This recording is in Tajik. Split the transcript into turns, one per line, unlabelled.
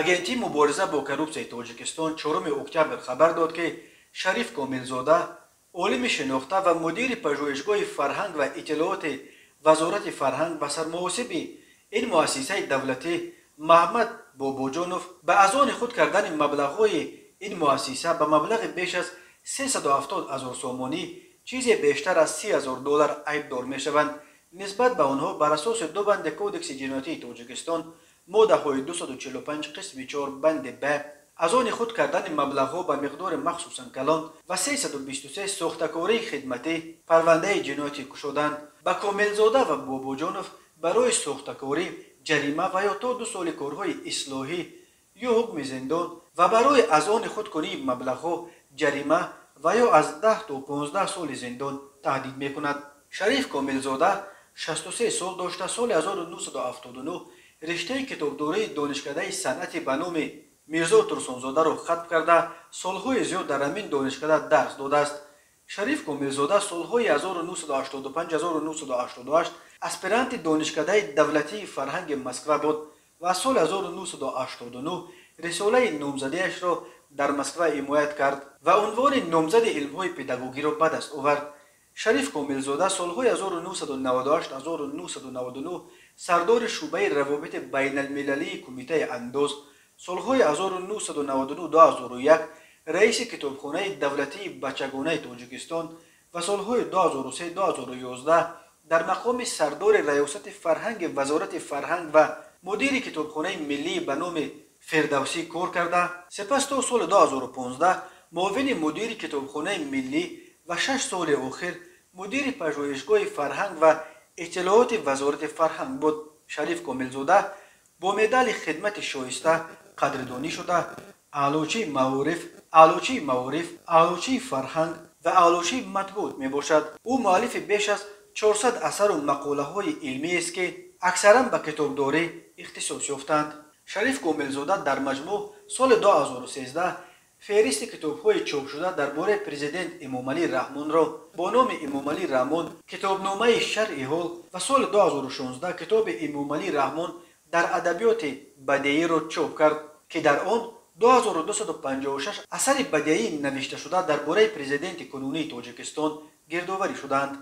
Агентии мубориза бо коррупсияи Тоҷикистон 4 октябр хабар дод, ки Шариф Комилзода, олими шинохта ва мудири пажӯҳишгоҳи фарҳанг ва иттилооти Вазорати фарҳанг ва сармуҳосиби ин муассисаи давлатӣ Маҳмад Бобоҷонов ба аз они худ кардани маблағҳои ин муассиса ба маблағи беш аз 370 ҳазор сомонӣ, чизе бештар аз 30 ҳазор доллар айбдор мешаванд. Нисбат ба онҳо бар асоси ду банди Кодекси ҷиноятии Тоҷикистон, моддаҳои 245 қисми 4 банди б, аз они худ кардани маблағҳо ба миқдори махсусан калон, ва 323, сохтакории хидматӣ, парвандаи ҷиноятӣ кушоданд. Ба Комилзода ва Бобоҷонов барои сохтакорӣ ҷарима ва ё то 2 соли корҳои ислоҳӣ ё ҳукми зиндон ва барои аз они худкунии маблағҳо ҷарима ва ё аз 10 то 15 соли зиндон таҳдид мекунад. Шариф Комилзода 63 сол дошта, соли 1979 риштаи китобдории Донишкадаи санъати ба номи Мирзо Турсунзодаро хатм карда, солҳои зиёд дар ҳамин донишкада дарс додааст. Шариф Комилзода солҳои 1985-1988 аспиранти Донишкадаи давлатии фарҳанги Москва буд ва соли 1989 рисолаи номзадиашро дар Москва ҳимоят кард ва унвони номзади илмҳои педагогиро ба даст овард. Шариф Комилзода солҳои 1998-1999 сардори шӯъбаи равобити байналмилалии Кумитаи андоз, солҳои 1999-2001 раиси Китобхонаи давлатии бачагонаи Тоҷикистон ва солҳои 2003-2011 дар мақоми сардори Раёсати фарҳанги Вазорати фарҳанг ва мудири Китобхонаи миллии ба номи Фирдавсӣ кор карда, сипас то соли 2015 муовини мудири Китобхонаи миллӣ ва 6 соли охир мудири пажӯҳишгоҳи фарҳанг ва иттилооти Вазорати фарҳанг буд. Шариф Комилзода бо медали хидмати шоиста қадрдонӣ шуда, аълочии маориф, аълочии маориф, аълочии фарҳанг ва аълочии матбуот мебошад. Ӯ муаллифи беш аз 400 асару мақолаҳои илмиест, ки аксаран ба китобдорӣ ихтисос ёфтанд. Шариф Комилзода дар маҷмӯъ соли 2013 феҳристи китобҳои чопшуда дар бораи президент Эмомалӣ Раҳмонро бо номи «Эмомалӣ Раҳмон: китобномаи шарҳи ҳол» ва соли 2016 китоби «Эмомалӣ Раҳмон дар адабиёти бадеиро» чоп кард, ки дар он 2256 асари бадеӣ навишташуда дар бораи президенти кунунии Тоҷикистон гирдоварӣ шудаанд.